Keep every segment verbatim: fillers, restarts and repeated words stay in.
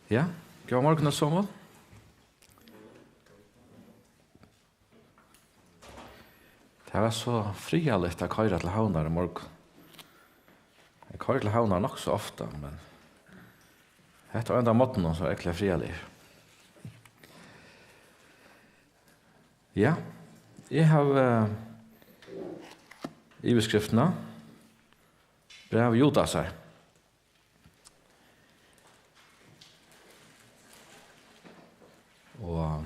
Ja, góðan morgun, øll somul. Tað var so friðarligt at koyra til Havnar í morgun. Eg koyri til Havnar nokk so ofta, men hetta var ein av morgnunum, sum var ógvuliga friðarligur. Ja, eg havi, eh, yvirskriftina Bræv Judasar. Og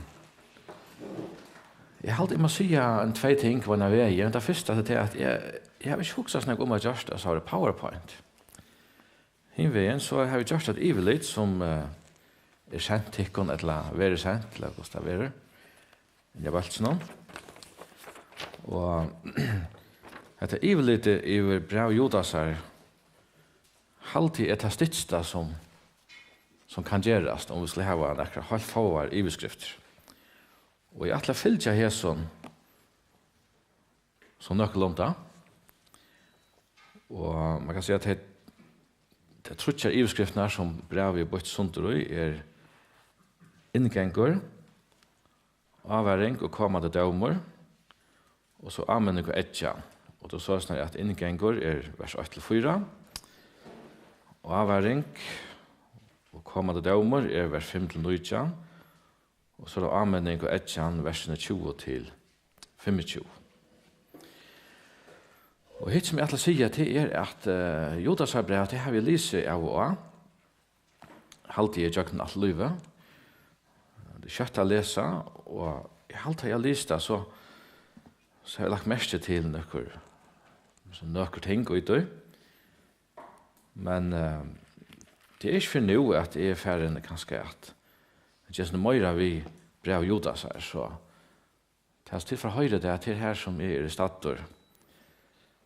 eg haldi, eg má siga ein tvey ting á ein veg. Tað fyrsta, tað er, at eg, eg havi ikki hugsað so nógv um at gjørt, at so var PowerPoint. Hin vegin, so havi eg gjørt eitt yvirlit, sum, eh, er sent tykkum, ella verður sent, ella hvussu tað verður, inni á bólkinum. Og hetta yvirlitið yvir bræv Judasar, haldi eg, er tað stytsta, sum, sum kann gerast, um vit skulu hava nakrar heilt fáar yvirskriftir. Og eg ætli at fylgja hesum sum nøkulunda. Og man kann siga, at tey, tey tríggjar yvirskriftirnar, sum brævið er býtt sundur í, er inngangur, ávaring og komandi dómur, og so áminning og eggjan. Og tað er soleiðis, at inngangur er vers eitt til fýra, ávaring og komandi dómur er vers fimm til nítjan, og so er tað áminning og eggjan, versini tjúgu til fimmogtjúgu. Og hitt, sum eg ætli at siga, tað er, at, eh, Judasar bræv, tað havi eg lisið av og á, haldi eg, gjøgnum alt lívið. Tað er skjótt at lesa, og eg haldi, at eg havi lisið tað, so, so havi eg lagt merki til nøkur, so nøkur ting í tí. Men, eh, tað er ikki fyrr nú, at eg eri farin kanska at gera meira við bræv Judasar, so tað, sum tit fara at hoyra, tað er her, sum eg eri staddur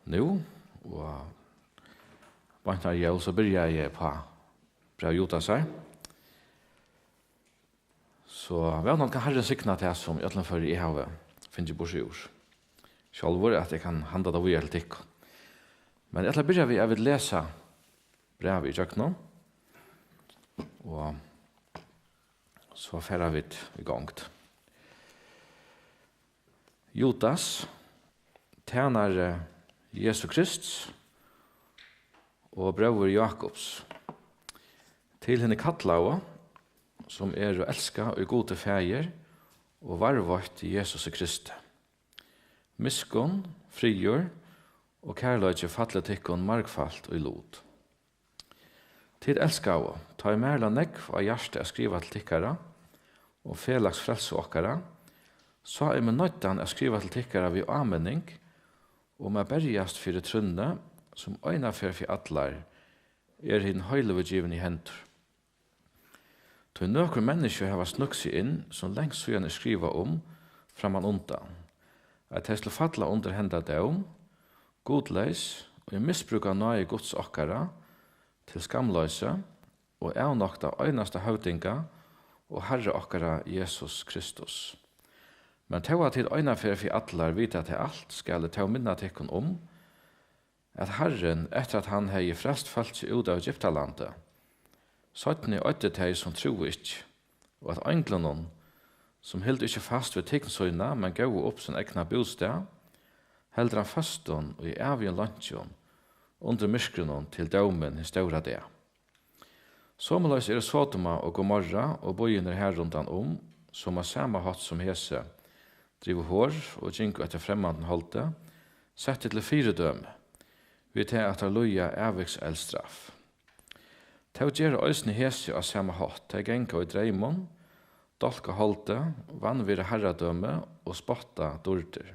nú, og beint nær jól, so byrjaði eg uppá bræv Judasar. So vónandi kann Harrin signa tað, sum í øllum føri eg havi fingið burtur úr sjálvur, at eg kann handa tað víðari til tykkum. Men eg ætli at byrja við, at vit lesa brævið ígjøgnum, og so fara vit í gongd. Judas, tænari Jesu Krists og bróðir Jákups, til hini kallaðu, sum eru elskað í Gudi Faðir og varðveitt í Jesusi Kristi. Miskunn, friður og kærleiki falli tykkum margfalt í lut. Tit elskaðu, tá ið mær lá nógv á hjarta at skriva til tykkara um felags frelsu okkara, sá eg meg noyddan at skriva til tykkara við áminning um at berjast fyri trúnni, sum eina ferð fyri allar er hinum heiløgu givin í hendur. Tí nøkur menniskju hava snøgt seg inn, sum langt síðan er skrivað um frammanundan, at tey skulu falla undir henda dóm, gudleys, ið misbrúka náði Guds okkara til skamloysi og avnokta einasta høvdinga og Harra okkara Jesus Kristus. Men tó at tit eina ferð fyri allar vita tað alt, skal eg tó minna tykkum um, at Harrin, eftir at hann hevði frelst fólkið út av Egyptalandi, seinni oyddi tey, sum trúðu ikki, og at einglunum, sum hildu ikki fast við tign sína, men góvu upp sín egna bústað, heldur hann føstum í ævigum leinkjum undir myrkrinum til dómin hin stóra dag. Somuleiðis eru Sodoma og Gomorra og býirnir har rundan um, sum á sama hátt sum hesi drivu hor og gingu eftir fremmandum holdi, settir til fyridømi, við tað at teir líða ævigseldstraff. Tó gera eisini hesi á sama hátt, tey ganga í dreymum, dálka holdið, vanvirða harradømi og spotta dýrdir.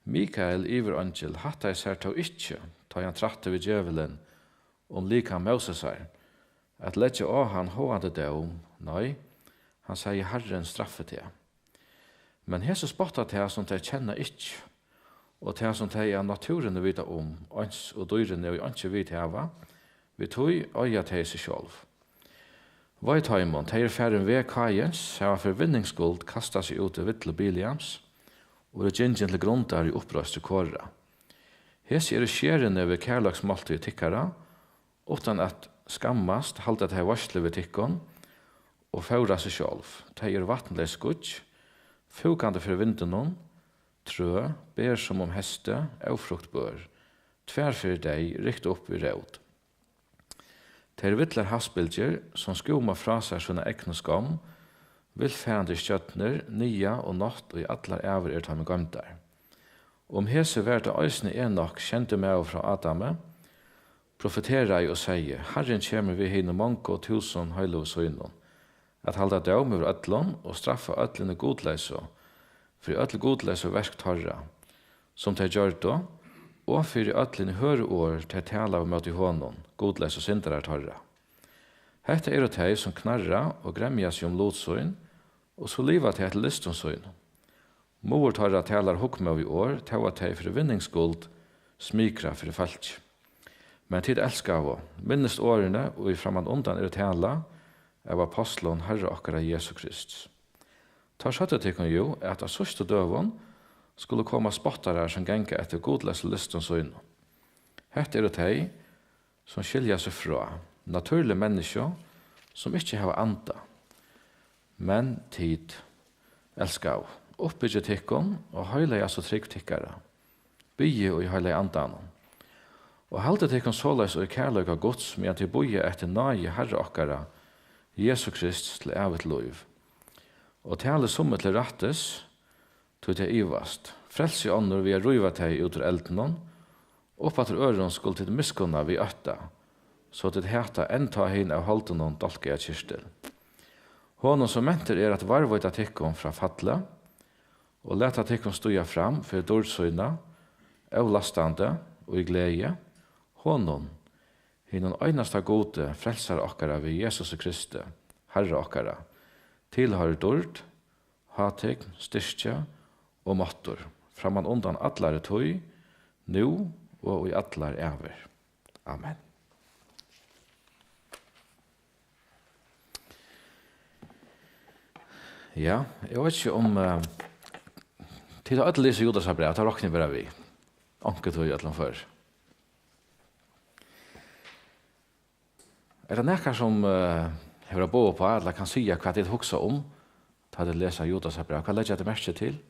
Mikael yvireingil hættaði sær tó ikki, tá ið hann trætti við djevulin um likam Mósesar, at leggja á hann háðandi dóm, nei, hann segði: Harrin straffi teg. Men hesi spotta tað, sum tey kenna ikki, og tað, sum tey av náttúruni vita um, eins og dýrini, ið einki vit hava, við tí oyða tey seg sjálv. Vei teimum, tey eru farin veg Káins, hava fyri vinningsskuld kastað seg út í villu Bileams, og eru gingin til grundar í uppreisti Kora. Hesi eru skerini við kærleiksmáltíð tykkara, uttan at skammast halda tey veitslu við tykkum, og fóðra seg sjálv. Tey eru vatnleys skýggj, fúkandi fyri vindinum, trø, ber sum um heystið, ófruktbør, tvær ferðir deyð, rykt upp við rót. Tey eru villar havsbylgjur, sum skúma frá sær sína egnu skomm, villfarandi stjørnur, niða og nátt í allar ævir eru teimum goymdar. Um hesi var tað eisini Enok, skendi maður frá Adami, profeteraði og segði: Harrin kemur við hinum mongu túsund heiløgu sínum, at halda dóm yvir øllum og straffa øll hini gudleysu fyri øll gudleysu verk teirra, sum tey gjørdu, og fyri øll hini hørðu orð, tey talaðu móti honum, gudleysu syndarar teirra. Hetta eru tey, sum knarra og gremja seg um lut sín, og so liva tey eftir lystum sínum. Muður teirra talar hugmóðig orð, tó at tey fyri vinnings skuld smikra fyri fólki. Men tit elskaðu, minnist orðini, ið frammanundan eru talað av ápostlum Harra okkara Jesu Krists. Teir søgdu tykkum jú, at á síðstu døgum skulu koma spottarar, sum ganga eftir gudleysu lystum sínum. Hetta eru tey, sum skilja seg frá, natúrlig menniskju, sum ikki hava anda. Men tit, elskaðu, uppbyggið tykkum á heilaga so trúgv tykkara, biðið í heilaga Andanum, og haldið tykkum soleiðis í kærleika Guds, meðan tit bíða eftir náði Harra okkara Jesu Krists til ævigt lív. Og talið summi til rættis, tí tey ivast. Frelsið onnur við at ríva tey út úr eldinum. Uppaftur øðrum skulu tit miskunna við ótta, so tit hata enntá hin av holdinum dálkaða kyrtil. Honum, sum mentur er at varðveita tykkum frá falli, og lata tykkum stíga fram fyri dýrd sína, ólastandi og í gleði, honum, hinum einasta Gudi, frelsara okkara við Jesusi Kristi, Harra okkara, tilhoyrir dýrd, hátign, styrki og máttur, framman undan allari tíð, nú og í allar ævir. Amen. Ja, eg veit ikki um, eh, tit hava øll lisið Judasar bræv, tað rokni eg bara við. Onkuntíð í øllum førum. Er tað nakar, sum, eh, hevur at boða upp á, ella kann siga, hvat tit hugsa um, tá tit lesa Judasar bræv? Hvat leggja tit merki til?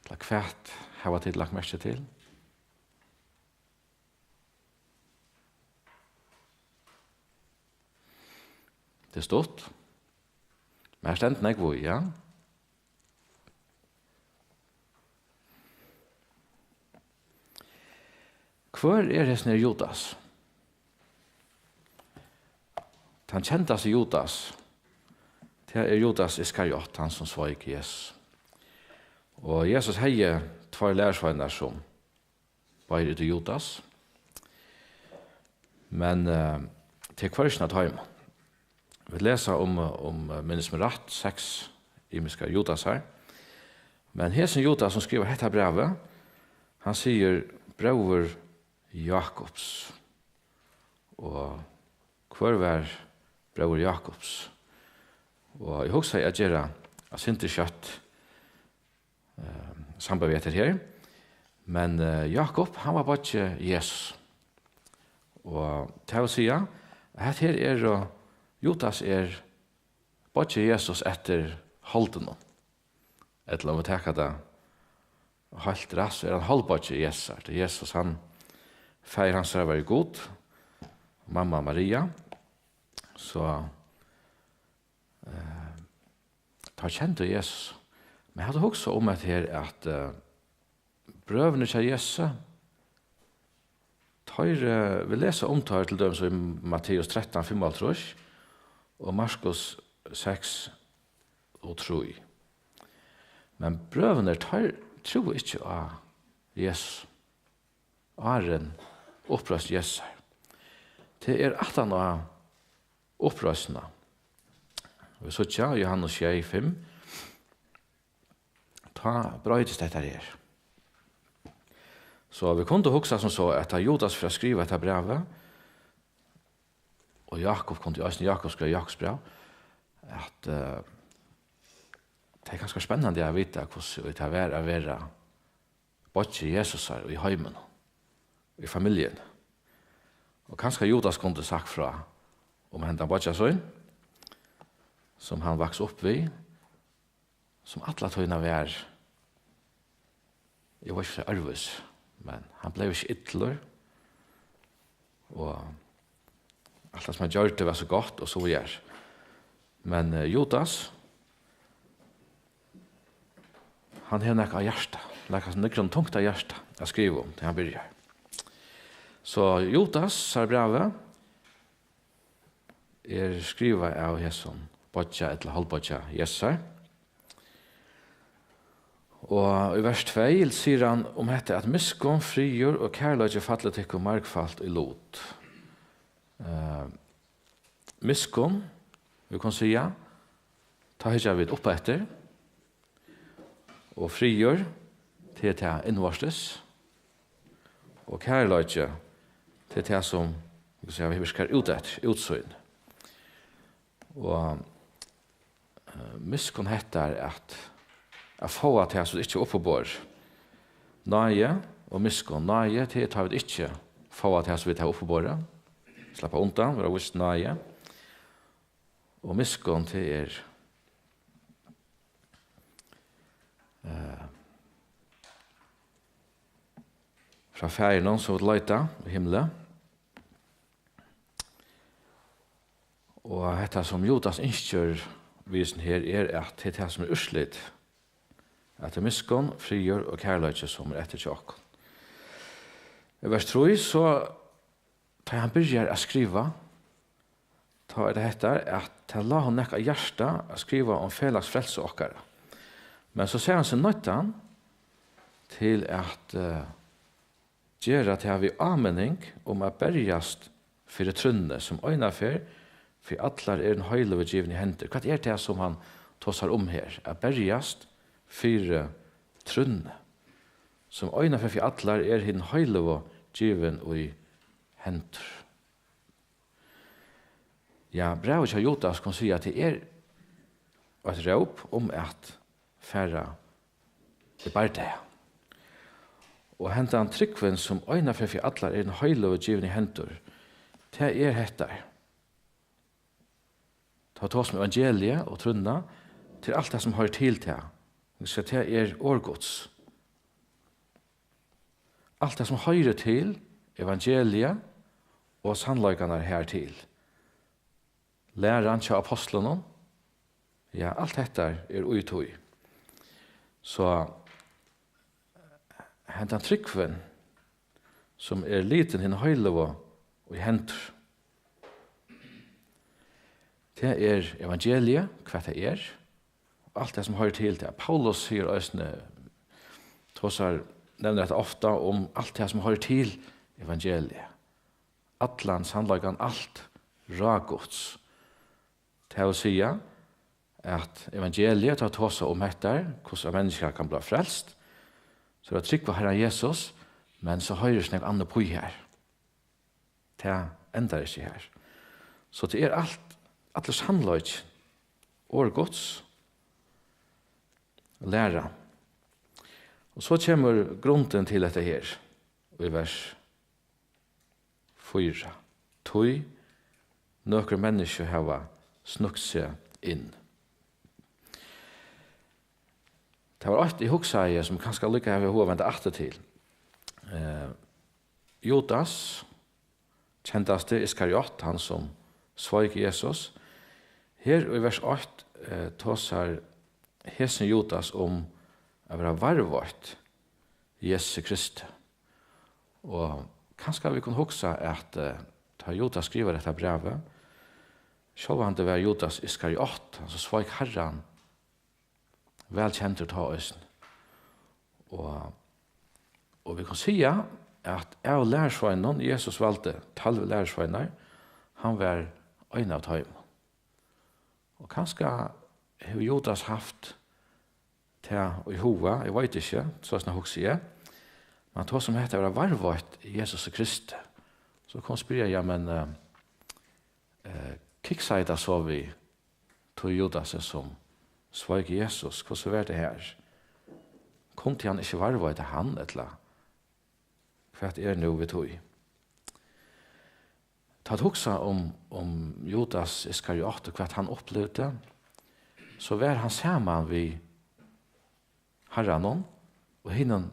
Ella hvat hava tit lagt merki til? Tað er stutt. Men her stendur nógv í, ja. Hvør er hesin her Judas? Tann kendasti Judas, tað er Judas Iskariot, hann sum sveik Jesus. Og Jesus hevði tveir lærisveinar, sum báðir eru Judas. Men, eh, tað er hvør sín av teimum. Vit lesa um, um, minnist meg rætt, seks ymiskar Judasar. Men hesin Judas, sum skrivar hetta brævið, hann sigur: Bróðir Jákups. Og hvør var bróðir Jákups? Og eg hugsaði at gera eitt sindur skjótt, eh, samband við hetta her. Men, eh, Jákup, hann var beiggi Jesus. Og tað vil siga, at hetta her er, og Judas er beiggi Jesus eftir holdinum. Ella um vit taka tað heilt rætt, so er hann hálvbeiggi Jesusar. Tí Jesus, hann, faðir hansara var jú Gud, mamma Maria. So, eh, teir kendu Jesus. Men hevur tú hugsað um hetta her, at, eh, brøvini hjá Jesusi, teir, eh, vit lesa um teir til dømis í Matteus trettan fimmoghálvtrýss og Markus seks og trý. Men brøðurnir, teir trúðu ikki á Jesus áðrenn uppreisn Jesusar. Tað er aftan á uppreisnina. Vit síggja Jóhannes sjey fimm. Tá broytist hetta her. So vit kundu hugsa sum so, at tá Judas fer at skriva hetta brævið, og Jákup kundi eisini, Jákup skreiv Jákups bræv, at, eh, tað er kanska spennandi at vita, hvussu tað var at vera beiggi Jesusar í heiminum, í familjuni. Og kanska Judas kundi sagt frá um henda beiggja sín. sum hann vaks upp við, sum alla tíðina var, eg veit ikki, øðrvísi, men hann bleiv ikki illur, og alt tað, sum hann gjørdi, var so gott, og so víðari. Men, eh, Judas, hann hevur nakað á hjarta, nakað, sum liggur honum tungt á hjarta at skriva um, tá hann byrjar. So Judas, sær brævið, er skrivað av hesum beiggja ella hálvbeiggja Jesusar. Og í vers tvey sigur hann um hetta, at miskunn, friður og kærleiki falli tykkum margfalt í lut. Eh, miskunn, vit kunnu siga, tá hyggja vit upp eftir, og friður, tað er tað innvortis, og kærleiki, tað er tað, sum, vit kunnu siga, virkar út eftir, útsýn. Og, eh, miskunn, hetta er at, at fáa tað, sum ikki er uppiborið. Náði og miskunn. Náði, tað er, tá vit ikki fáa tað, sum vit hava uppiborið. Sleppa undan, vera víst náði. Og miskunn, tað er, eh, frá Faðirinum, sum vit leita í himli. Og hetta, sum Judas ynskir við hesum her, er, at tað er tað, sum er úrslit, at tað er miskunn, friður og kærleiki, sum er eftir hjá okkum. Í vers trý, so tá hann byrjar at skriva, tá er tað hetta, at tað lá honum nakað á hjarta at skriva um felags frelsu okkara. Men so sær hann seg noyddan til at, eh, gera tað við áminning um at berjast fyri trúnni, sum einaferð fyri allar er hinum heiløgu givin í hendur. Hvat er tað, sum hann tosar um her? At berjast fyri trúnni, sum einaferð fyri allar er hinum heiløgu givin í hendur. Ja, brævið hjá Judas, kunnu siga, at tað er eitt róp um at fara í bardaga. Og hendan trúgvin, sum einaferð fyri allar er hinum heiløgu givin í hendur, tað er hetta. Tá tosa um evangeliið og trúnna, til alt tað, sum hoyrir til tað. Vit siga, tað er orð Guds. Alt tað, sum hoyrir til evangeliið og sannleikarnar hertil. Læran hjá ápostlunum, ja, alt hetta er í tí. So hendan trúgvin, sum er litin hinum heiløgu í hendur, tað er evangeliið, hvat tað er, og alt tað, sum hoyrir til tað. Paulus sigur eisini, tosar, nevnir hetta ofta um alt tað, sum hoyrir til evangeliið. Allan sannleikan, alt ráð Guds. Tað vil siga, at evangeliið, tá tosar um hetta, hvussu eitt menniskja kann blíva frelst, so er at trúgva Harran Jesus, men so hoyrir ikki nakað annað uppí har. Tað endar ikki har. So tað er alt, allur sannleikin, orð Guds, læra. Og so kemur grundin til hetta her, í vers fýra. Tí nøkur menniskju hava snøgt seg inn. Tað var eitt, eg hugsaði, sum kanska líka havi hug at venda aftur til. Eh, Judas, kendasti Iskariot, hann sum sveik Jesus. Her í vers eitt, eh, tosar hesin Judas um at vera varðveitt Jesu Kristi. Og kanska vit kunnu hugsa at, eh, tá Judas skrivar hetta brævið, sjálvandi var Judas Iskariot, hann sum sveik Harran, væl kendur tá eisini. Og, og vit kunnu siga, at av lærisveinunum, Jesus valdi tólv lærisveinar, hann var ein av teimum. Og kanska hevur Judas havt tað í huga, eg veit ikki, soleiðis hugsi eg, men tá sum hetta var varðveitt Jesusi Kristi, so kann man spyrja, ja, men, eh, eh, kiksaði tað so við tí Judasi, sum sveik Jesus? Hvussu var tað her? Kundi hann ikki varðveita hann, ella hvat er nú við tí? Tá at hugsa um, um Judas Iskariot og hvat hann upplivdi, so var hann saman við Harranum og hinum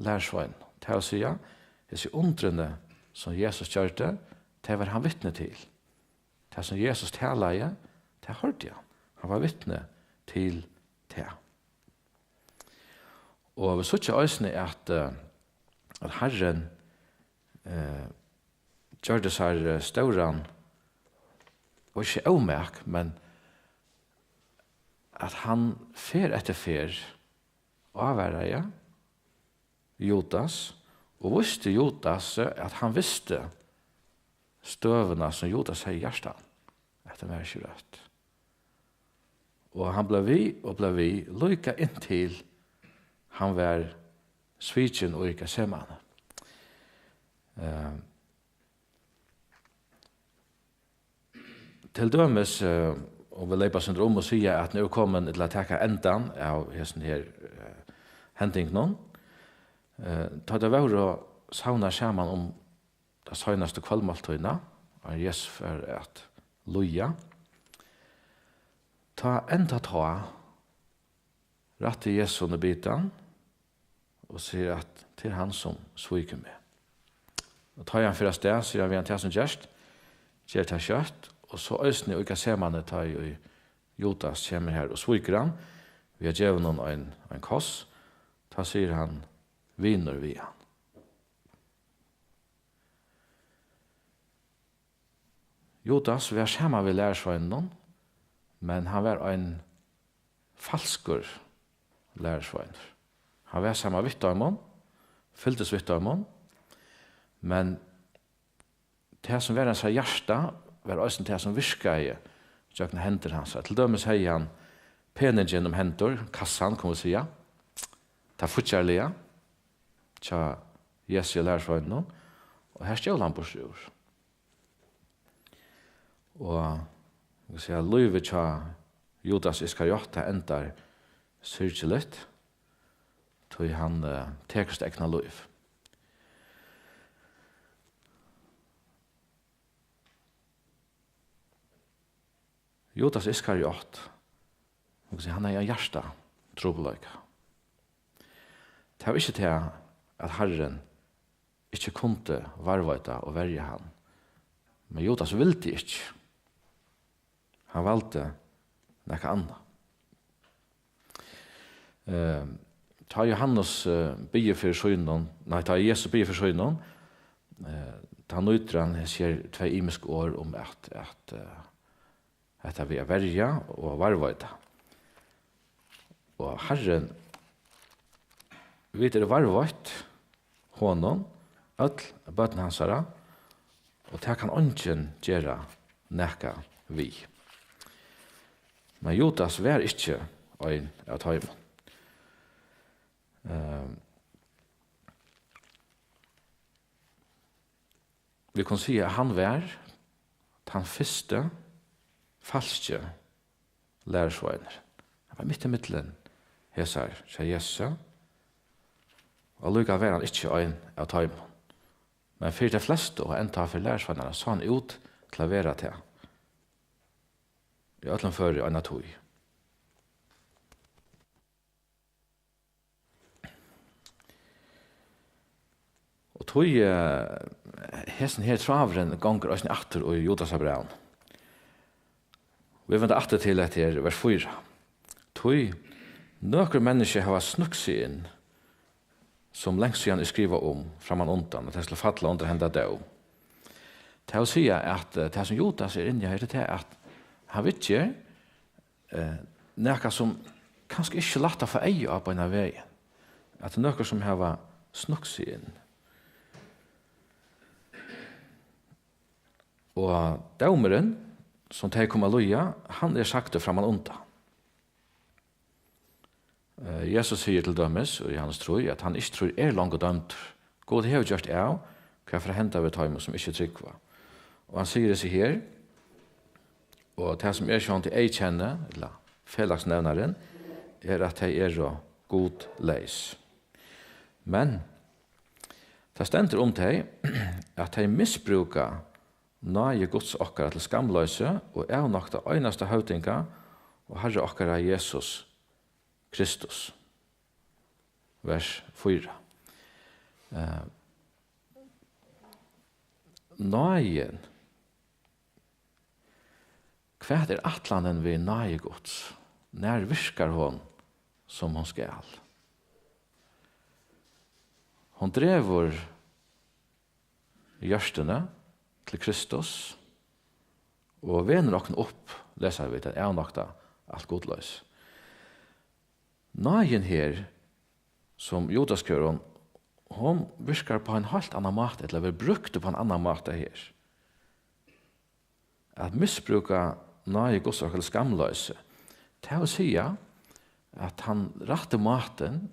lærisveinunum. Tað vil siga, hesi undrini, sum Jesus gjørdi, tað var hann vitni til. Tað, sum Jesus talaði, tað hoyrdi hann. Hann var vitni til tað. Og vit síggja eisini, at, eh, at Harrin, eh, gjørdi sær, eh, stóran, og ikki ómak, men at hann ferð eftir ferð ávaraði Judas og vísti Judas, at hann visti støðuna, sum Judas hevði í hjartanum, at tað var ikki røtt. Og hann bleiv við og bleiv við, líka inntil hann var svikin í Getsemane. Eh, Til dømis, eh, um vit leypa eitt sindur um og siga, at nú er komin, ella taka endan av hesum her, eh, hendingunum, eh, tá tey vóru savnaði saman um ta seinastu kvøldmáltíðina, áðrenn Jesus fór at líða, tá, enntá tá, rætti Jesus honum bitan og sigur, at tað er hann, sum svíkur meg. Og tá ið hann fer avstað, sigur hann við hann: Tað, sum gerst, ger tað skjótt. Og so eisini í Getsemane, tá ið Judas kemur har og svíkur hann við at geva honum ein, ein koss, tá sigur hann: Vinur, við hann. Judas var saman við lærisveinunum, men hann var ein falskur lærisveinur. Hann var saman við teimum, fylgdist við teimum, men tað, sum var hansara hjarta, var eisini tað, sum virkaði gjøgnum hendur hansara. Til dømis hevði hann peningin um hendur, kassan, kunnu vit siga, tað fíggjarliga hjá Jesu lærisveinunum, og har stjól hann burtur úr. Og, vit siga, lívið hjá Judas Iskariot, tað endar syrgiligt, tí hann, eh, tekur sítt egna lív. Judas Iskariot, vit siga, hann hevði ein hjartatrupulleika. Tað var ikki tað, at Harrin ikki kundi varðveita og verja hann. Men Judas vildi ikki. Hann valdi nakað annað. Eh, tá Jóhannes, eh, biður fyri sínum, nei, tá Jesus biður fyri sínum, eh, tá nýtir hann hesi her tvey ymisku orð um at, at, eh, hetta við at verja og varðveita. Og Harrin, vit eru varðveitt honum, øll børn hansara, og tað kann eingin gera nakað við. Men Judas var ikki ein av teimum. Ehm, Vit kunnu siga, at hann var tann fyrsti falski lærisveinur. Hann var mitt ímillum hesar, sigur Jesus, og allíkavæl var hann ikki ein av teimum. Men fyri tey flestu, og enntá fyri lærisveinarnar, sá hann út til at vera tað. Í øllum føri eina tíð. Og tí, eh, hesin her tráðurin gongur eisini aftur í Judasarbrævinum. Vit venda aftur til hetta her, vers fýra. Tí nøkur menniskju hava snøgt seg inn, sum langt síðan er skrivað um, frammanundan, at tey skulu falla undir henda dóm. Tað vil siga, at, eh, tað, sum Judas er inni á her, er tað, at hann viðger, eh, nakað, sum kanska ikki er lætt at fáa eyga á beinan vegin, at tað eru nøkur, sum hava snøgt seg inn. Og dómurin, sum tey koma at líða, hann er sagdur frammanundan. Eh, Jesus sigur til dømis í Jóhannes trý, at hann ikki trýr er longu dømdur. Gud hevur gjørt av, hvat fer at henda við teimum, sum ikki trúgva. Og hann sigur hesi her, og tað, sum er sjálvandi eyðkenni, ella felagsnevnarin, er, at tey eru gudleys. Men tað stendur um tey, at tey misbrúka náði Guds okkara til skamloysi og avnokta einasta høvdinga og Harra okkara Jesus Kristus. Vers fýra. Eh, náðin. Hvat er ætlanin við náði Guds? Nær virkar hon, sum hon skal? Hon dregur hjørtuni til Kristus og venur okkum upp, lesa vit, at avnokta alt gudloysi. Náðin her, sum Judas skrivar um, hon virkar á ein heilt annan máta, ella verður brúkt á ein annan máta her. At misbrúka náði Guds okkara til skamloysi, tað vil siga, at tann rætti mátin,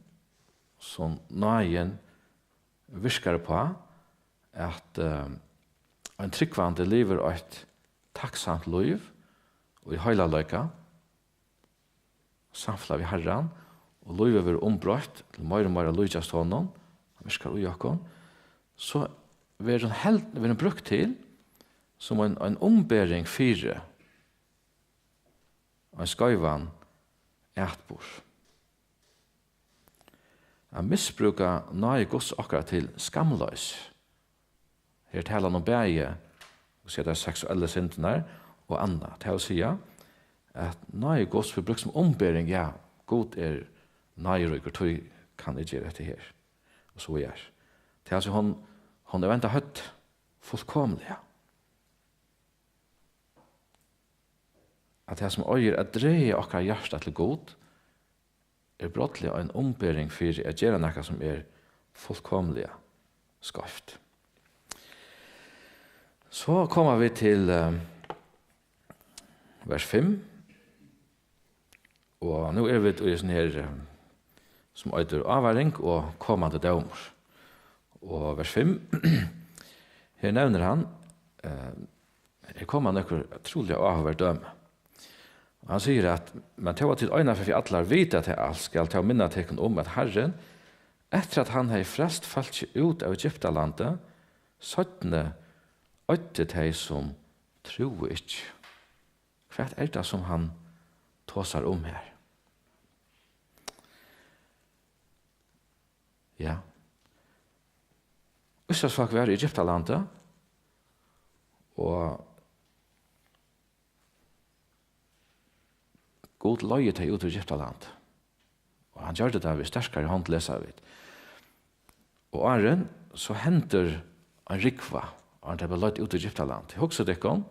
sum náðin virkar uppá, at, eh, ein trúgvandi livir eitt takksamt lív í heilagleika, samfelag við Harran, og lívið verður umbroytt til meira og meira at líkjast honum, hann virkar í okkum, so verður hon held-, verður hon brúkt til sum ein, ein umbering fyri ein skeivan atburð. At misbrúka náði Guds okkara til skamloysi. Her talar hann um bæði, og siga, tær seksuellu syndirnar og annað. Tað vil siga, at náði Guds verður brúkt sum umbering, ja, Gud er náðiríkur, tí kann eg gera hetta her. Og so er. Tað er altso, hon, hon er vend á høvdið fullkomiliga. At tað sum eigur at draga okkara hjarta til Gud, er brádliga ein umbering fyri at gera nakað, sum er fullkomiliga skeivt. So koma vit til, eh, vers fimm. Og nú eru vit í hesum her, eh, sum eitur ávaring og komandi dómur. Og vers fimm, her nevnir hann, eh, her koma nøkur ótrúliga áhugaverd dømi. Og hann sigur at, "Men tó at tit einaferð fyri allar vita tað alt, skal tó minna tykkum um, at Harrin, eftir at hann hevði frelst fólkið út av Egyptalandi, seinni oyddi tey, sum trúðu ikki." Hvat er tað, sum hann tosar um her? Ja. Ísraelsfólk var í Egyptalandi, og Gud leiddi tey út úr Egyptalandi. Og hann gjørdi tað við sterkari hond, lesa vit. Og áðrenn, so hendir ein rúgva, áðrenn tey verða leidd út í Egyptaland. Hugsið tykkum,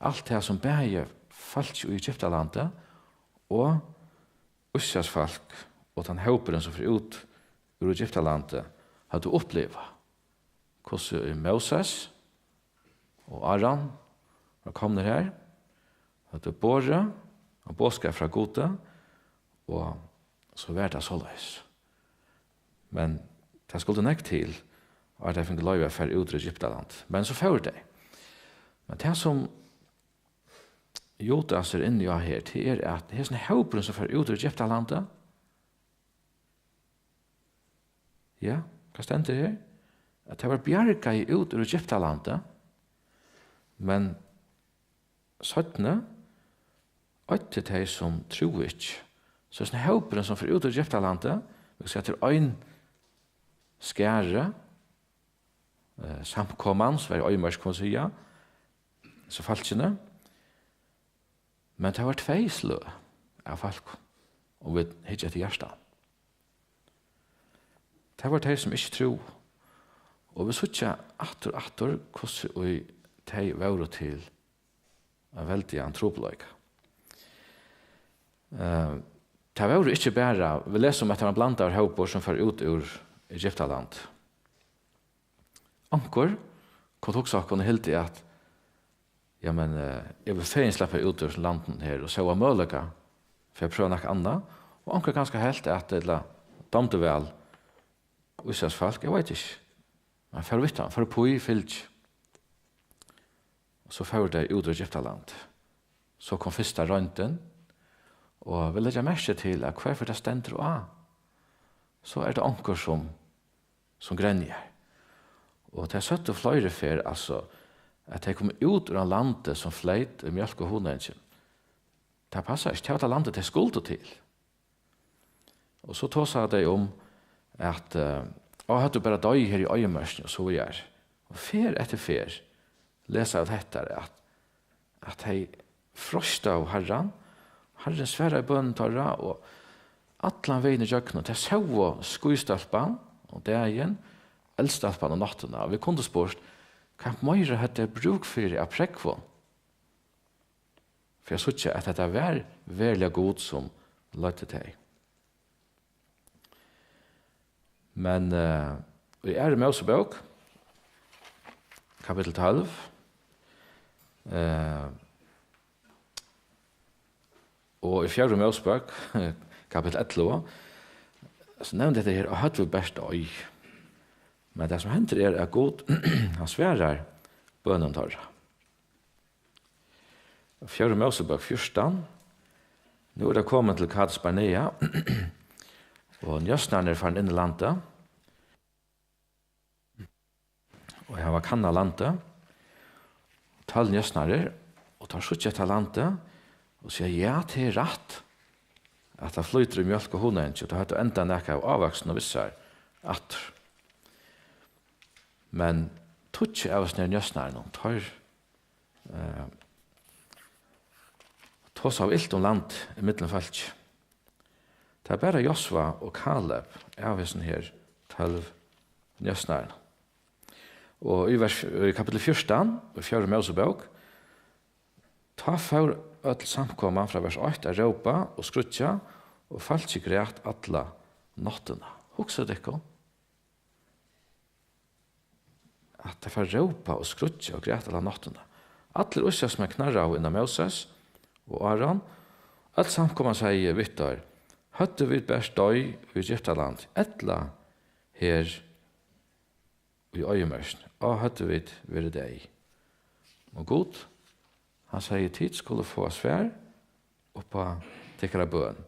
alt tað sum bæði fólkið í Egyptalandi og Ísraels fólk og tann hópurin, sum fer út úr Egyptalandi, høvdu upplivað. Hvussu Moses og Aron var komnir har, høvdu borið ein boðskap frá Gudi, og so var tað soleiðis. Men tað skuldi nógv til, at tey fingu loyvi at fara út úr Egyptaland. Men so fóru tey. Men tað, sum Judas er inni á her, tað er, at hesin hópurin, sum fór út úr Egyptalandi, ja, hvat stendur her? At tey vóru bjargaði út úr Egyptalandi, men seinni oyddi tey, sum trúðu ikki. So hesin hópurin, sum fer út úr Egyptalandi, vit siga, tað er ein skara, eh, samkoman, sum var í oyðimørk, kann man siga, so fólkini. Men tað var tvey sløg av fólkum, um vit hyggja eftir hjartanum. Tað var tey, sum ikki trúðu. Og vit síggja aftur, aftur, hvussu í tey vóru til ein veldigan trupulleika. Eh, tað vóru ikki bara, vit lesa um, at tað var ein blandaður hópur, sum fór út úr Egyptaland. Onkur kundi hugsa okkum og hildi at, ja, men, eh, eg vil fegin sleppa út úr landinum her og sóa møguleika fyri at prøva nakað annað. Og onkur kanska helt at, ella dámdi væl Ísraels fólk, eg veit ikki. Men fór við teimum, fór upp í fylgi. Og so fóru tey út úr Egyptaland. So kom fyrsta royndin, og vit leggja merki til, at hvør ferð tað stendur á, so er tað onkur, sum, sum grenjar. Og tey søgdu fleiri ferð, altso, at tey komu út úr einum landi, sum fleyt í mjólk og hunangi. Tað passar ikki. Tað var tað landið, tey skuldu til. Og so tosaðu tey um, at, eh, á, høvdu bara doy her í oyðimørkini og so víðari. Og ferð eftir ferð lesa vit hetta, at, at tey freistaðu Harran. Harrin svaraði bønum teirra, og allan vegin ígjøgnum, tey sóu skýstólpan um dagin, eldstólpan um náttina. Og vit kundu spurt, hvat meira høvdu tey brúk fyri at prógva? Fyri at síggja, at hetta var veruliga Gud, sum leiddi tey. Men, eh, í Aðru Mósebók, kapittul tólv, eh, og í Fjórðu Mósebók, kapittul ellivu, so nevndi hetta her, og høvdu vit bert doy. Men tað, sum hendir, er, at Gud, hann svarar bønum teirra. Fjórðu Mósebók fjúrtan. Nú er tað komið til Kades Barnea, og njósnararnir eru farin inn í landið, og hava kannað landið. Tólv njósnarar, og teir síggja hetta landið, og siga, ja, tað er rætt, at tað flýtur í mjólk og hunangi, og teir høvdu enntá nakað av ávøkstinum við sær aftur. Men tíggju av hesum her njósnarunum, teir eh, tosaðu ilt um land ímillum fólki. Tað er bara Josva og Kaleb av hesum her tólv njósnarunum. Og í vers, í kapitli fjúrtan, í fjórðu Mósebók, tá fór øll samkoman frá vers eitt at rópa og skríggja, og fólkið græt alla náttina. Hugsið tykkum. At tey fara at rópa og skríggja og gráta alla náttina. Allir Ísraelsmenn knarraðu inn á Móses og Áron. Øll samkoman segði við teir, høvdu vit bert doy í Egyptalandi, ella her í oyðimørkini, á, høvdu vit verið deyð. Og Gud, hann segði, tit skulu fáa svar upp á tykkara bøn.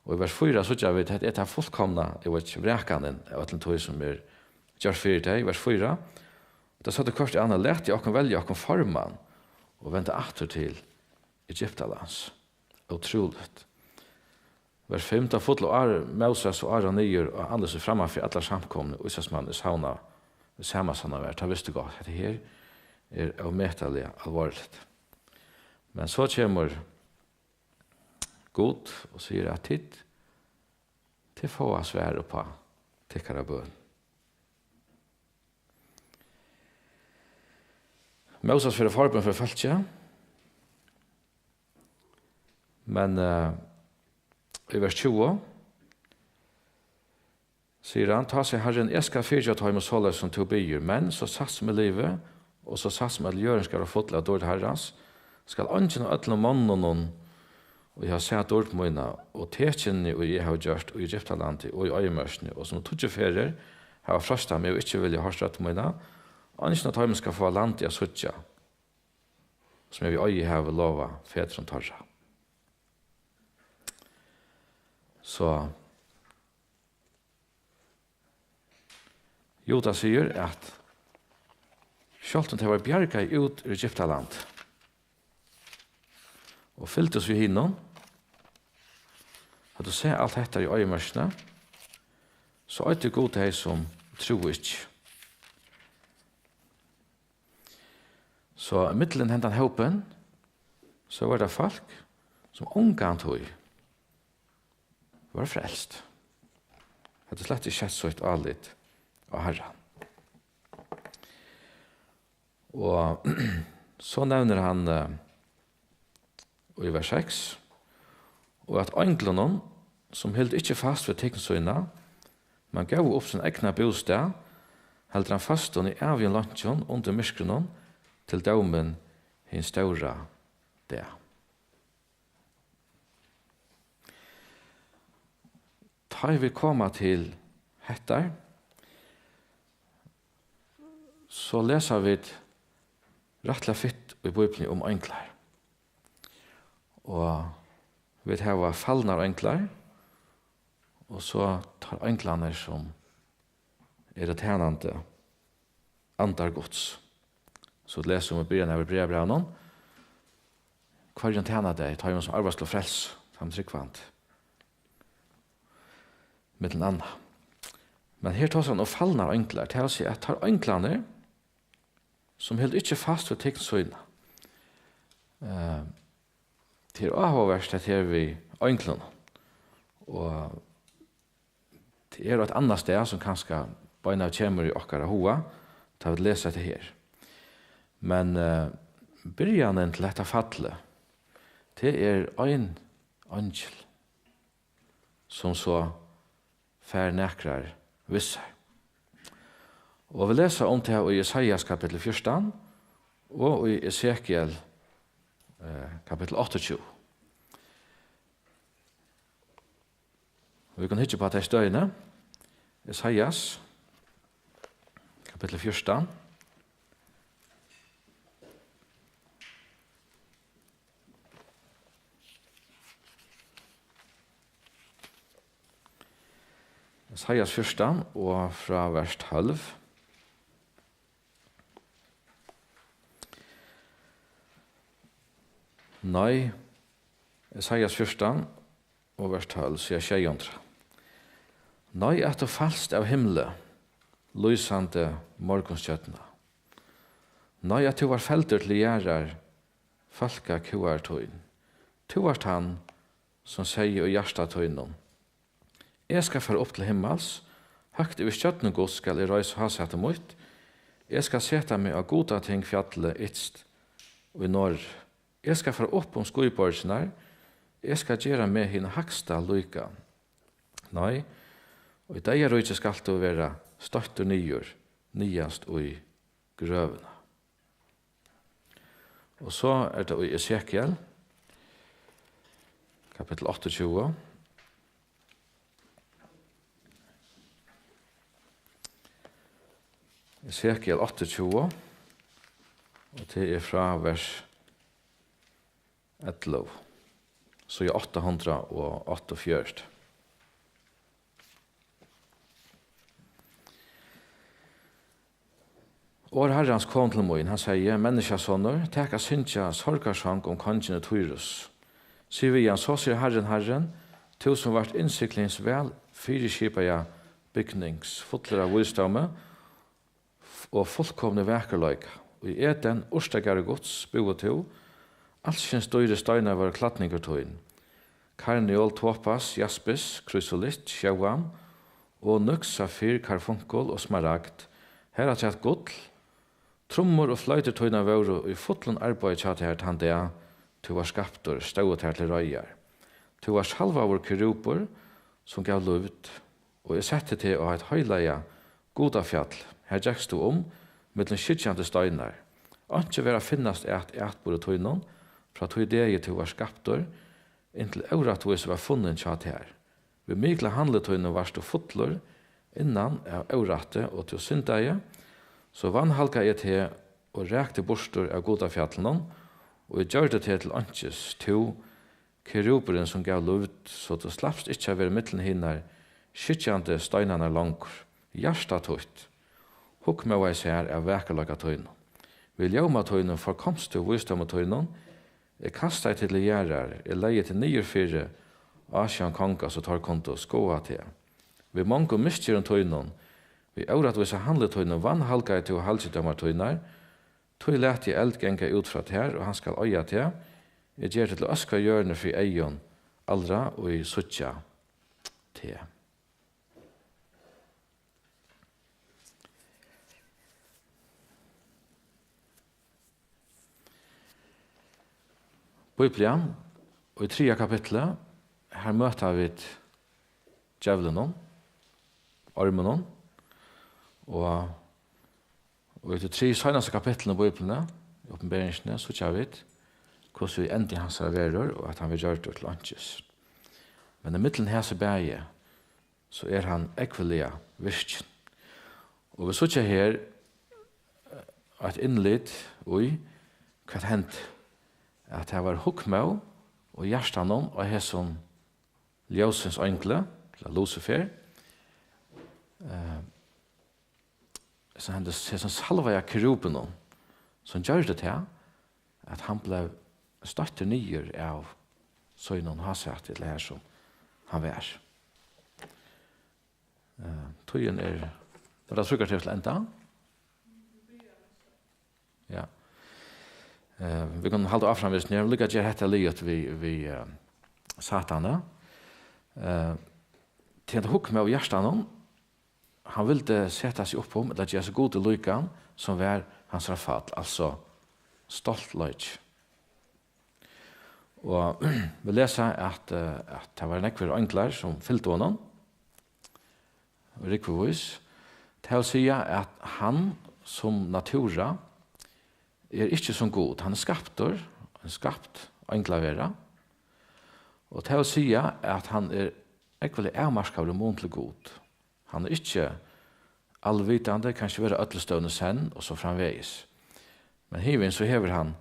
Og í vers fýra síggja vit, hetta er tað fullkomna, eg veit ikki, vrakanin av øllum tí, sum er gjørt fyri tey. Í vers fýra, tá søgdu hvørt annað, latið okkum velja okkum formann og venda aftur til Egyptalands. Ótrúligt. Vers fimm, tá fullu Ar-, Móses og Áron niður og andlit sítt framman fyri allar samkomuna, Ísraelsmenn í savna, í sama savna var, tá vistu gott, hetta her er ómetaliga alvorligt. Men so kemur Gud og sigur at tit, tit fáa svar upp á tykkara bøn. Móses fer á forbøn fyri fólkið, men, eh, í vers tjúgu, sigur hann, tá segði Harrin, eg skal fyrigeva teimum soleiðis, sum tú biður, men so satt sum eg livi, og so satt sum øll jørðin skal vera full av dýrd Harrans, skal eingin av øllum monnunum, ið hava sæð dýrd mína, og tekinini, ið eg havi gjørt í Egyptalandi og í oyðimørkini, og sum tíggju ferðir hava freistað meg og ikki viljað hoyrt rødd mína, eingin av teimum skal fáa landið at síggja, sum eg við eiði havi lovað fedrum teirra. So, Juda sigur, at sjálvt um tey vóru bjargað út úr Egyptalandi og fylgdust við hinum, høvdu sæð alt hetta í oyðimørkini, so eyddi Gud tey, sum trúðu ikki. So millum hendan hópin, so var tað fólk, sum ongantíð vóru frelst. Høvdu slett ikki sett sítt álit á Harran. Og so nevnir hann, eh, í vers seks, og at einglunum, sum hildu ikki fast við tign sína, men góvu upp sín egna bústað, heldur hann føstum í ævigum leinkjum undir myrkrinum til dómin hin stóra dag. Tá ið vit koma til hettar, so lesa vit rættiliga fitt í Bíbliuni um einglar. Og vit hava falnar einglar, og so teir einglarnir, sum eru tænandi andar Guds. So vit lesa um í byrjan av Hebreabrævinum, hvørjum tæna tey, teimum sum arvast til frelsu, teimum trúgvandi. Millum annað. Men her tosar hann um falnar einglar, tað vil siga, at teir einglarnir, sum hildu ikki fast við tign sína. Eh, tað er áhugavert, hetta her við einglunum. Og tað er eitt annað stað, sum kanska beinanvegin kemur í okkara huga, tá vit lesa hetta her. Men, eh, byrjanin til hetta fallið, tað er ein eingil, sum so fær nakrar við sær. Og vit lesa um tað í Esaias kapittul fjúrtan og í Esekiel, eh, kapittul áttaogtjúgu. Og vit kunnu hyggja upp á tey støðini. Esaias, kapittul fjúrtan. Esaias fjúrtan og frá vers tólv. Nei, Esaias fjúrtan og vers tólv, síða sjey hundrað. Nei, at tú falst av himli, lýsandi morgunstjørna. Nei, at tú var feldur til jarðar, fólkakúgaður tín. Tú vart hann, sum segði í hjarta tínum: Eg skal fara upp til himmals, høgt yvir stjørnum Guds skal eg reisa hásæti mítt, eg skal seta meg á gudating fjallið ytst í norðri. Eg skal fara upp um skýborgirnar, eg skal gera meg hin hægsta líka. Nei, í deyðaríki skalt tú vera stoyttur niður, niðast í grøvina. Og so er tað í Esekiel, kapittul áttaogtjúgu. Esekiel áttaogtjúgu, og tað er frá vers ellivu, síða átta hundrað og áttaogfjøruti. Orð Harrans kom til mín, hann segði: Menniskjasonur, tak at syngja sorgarsong um kongin í Týrus. Sig við hann: So sigur Harrin, Harrin, tú sum vart innsiglings væl fyriskipaða bygnings, fullur av vísdómi, og fullkomni vakurleika. Í Eden, urtagarði Guds, búði tú. Alskyns dýrir steinar vóru klædningur tín. Karneol, topas, jaspis, krysolitt, sjóam, onyks, safir, karfunkul og smaragd. Harafturat gull. Trummur og floytur tínar vóru í fullum arbeiði hjá tær tann dag, tú vart skaptur, stóðu tær til reiðar. Tú vart salvaður kerubur, sum gav lívd, og eg setti teg á eitt heilaga gudafjall. Har gekst tú um millum skyggjandi steinar. Einki var at finnast at atburði tínum, frá tí degi tú vart skaptur, inntil órættvísi var funnin hjá tær. Við mikla handli tínum vart tú fullur innan av órætti, og tú syndaði, so vanhalgaði eg teg og rak teg burtur av gudafjallinum, og eg gjørdi teg til einkis, tú, keruburin, sum gav lívd, so tú slapst ikki at vera millum hinar skyggjandi steinarnar longur. Hjarta títt hugmóðaði sær av vakurleika tínum. Við ljóma tínum forkomst tú vísdómi tínum. Eg kastaði teg til jarðar, eg legði teg niður fyri ásjón konga, so teir kundu skoða teg. Við mongum misgerðum tínum, við órættvísa handli tínum vanhalgaði tú halgidómar tínar. Tí lati eg eld ganga út frá tær, og hann skal oyða teg. Eg geri teg til øsku á jørðini fyri eygum allra, ið síggja teg. Bíblian, í triðja kapitli, har møta vit djevlinum, orminum, og, og í tí triðja seinastu kapitlinum í Bíbliuni, í Opinberingini, síggja vit, hvussu endi hansara verður, og at hann verður gjørdur til einkis. Men ímillum hesi bæði, so er hann ógvuliga virkin. Og vit síggja her, eh, eitt innlit í, hvat hendi, at tað var hugmóð í hjartanum á hesum ljósins eingli, ella Lucifer, eh, sum hendi, hesum salvaða kerubinum, sum gjørdi tað, at hann bleiv stoyttur niður av sínum hásæti, ella har sum hann var. Eh, tíðin er, var tað tríggjar til enda? Ja. Eh, vit kunnu halda áfram við, nær líka ger hetta liðugt við, við, eh, Satana. Eh, til at hugna av hjartanum, hann vildi seta seg upp um, ella gera seg Gudi líkan, sum var hansara fall, altso stoltleiki. Og vit lesa, at, eh, at tað var nógvir einglar, sum fylgdu honum, rúgvuvís. Tað vil siga, at hann sum natúra er ikki sum Gud. Hann er skaptur, ein skapt einglavera. Og tað vil siga, at hann er ógvuliga avmarkaður í mun til Gud. Hann er ikki alvitandi, kann ikki vera øllum støðum í senn og so framvegis. Men hinvegin so hevur hann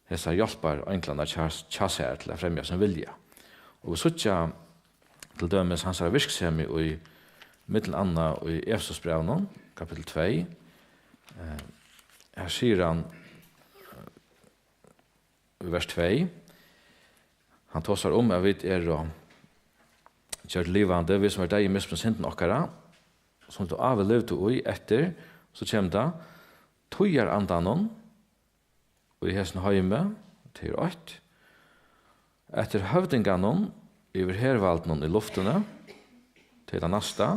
hesar hjálpareinglarnar hjá, hjá sær til at fremja sín vilja. Og vit síggja til dømis hansara virksemi í, millum annað í Efesusbrævinum, kapittul tvey. Eh, her sigur hann, í vers tvey, hann tosar um, at vit eru gjørd livandi, vit sum eru deyð í mismun syndum okkara, sum vit áður livdu í, eftir, so kemur tað, tíðarandanum í hesum heimi, tað er eitt, eftir høvdinganum yvir hervaldinum í luftini, tað er tað næsta,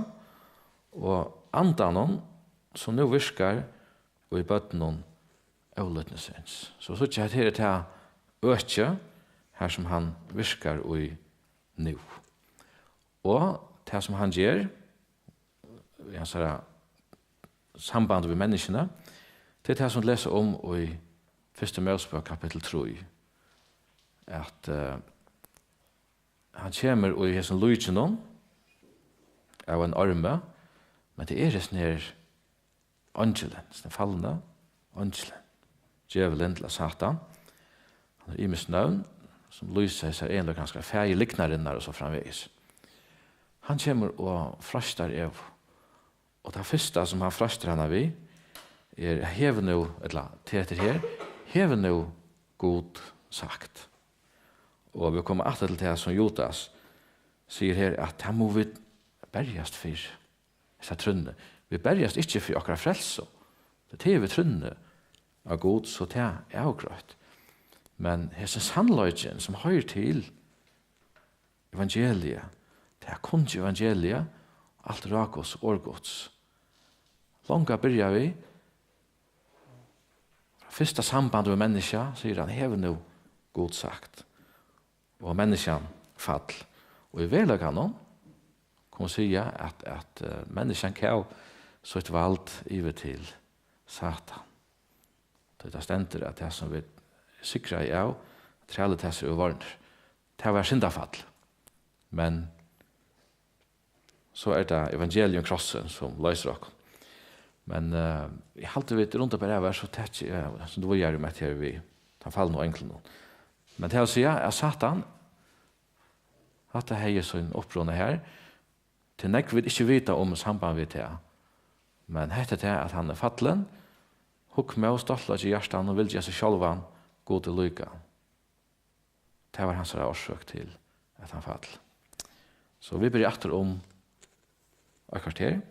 og andanum, sum nú virkar í børnum ólýdnisins. So síggja, hetta her er tað øki, har sum hann virkar í nú. Og tað, sum hann ger, í hansara samband við menniskjuni, tað er tað, sum vit lesa um í fyrstu Mósebók, kapittul trý, at, eh, hann kemur í hesum líkinum av ein ormi, men tað er hesin her eingilin, hesin falni eingilin, djevulin ella Satan. Hann hevur ymisk nøvn, sum lýsa hesar eginleikar, kanska faðir lygnarinnar og so framvegis. Hann kemur og freistar Evu. Og tað fyrsta, sum hann freistar hana við, er, hevur nú, ella til hetta her, hevur nú Gud sagt. Og vit koma aftur til tað, sum Judas sigur her, at tað mugu vit berjast fyri, hesa trúnna. Vit berjast ikki fyri okkara frelsu. Tað er við trúnni á Gud, so tað er avgreitt. Men hesin sannleikin, sum hoyrir til evangeliið, tað er kunngjørt evangeliið, alt rákos orð Guds. Longu at byrja við, fyrsta samband við menniskja, sigur hann, hevur nú Gud sagt. Og menniskjan fall. Og í veruleikanum, kann man siga, at, at, eh, menniskjan gav sítt vald yvir til Satan. Tí tað stendur, at tað, sum vit sigraðu av, trælir tess eru vorðnir. Tað var syndafall. Men so er tað evangelium, krossin, sum loysir okkum. Men, eh, eg haldi, vit runda bara av her, so taki eg, sum tú víðari um hetta her við tann falnu einglinum. Men tað vil siga, at Satan, hatta hevði sín uppruna her, tí nógv vit ikki vita um samband við tað. Men hetta er tað, at hann er fallin, hugmóð, stoltleiki í hjartanum, vildi gera seg sjálvan Gudi líkan. Tað var hansara orsøk til, at hann fall. So vit byrja aftur um eitt korter.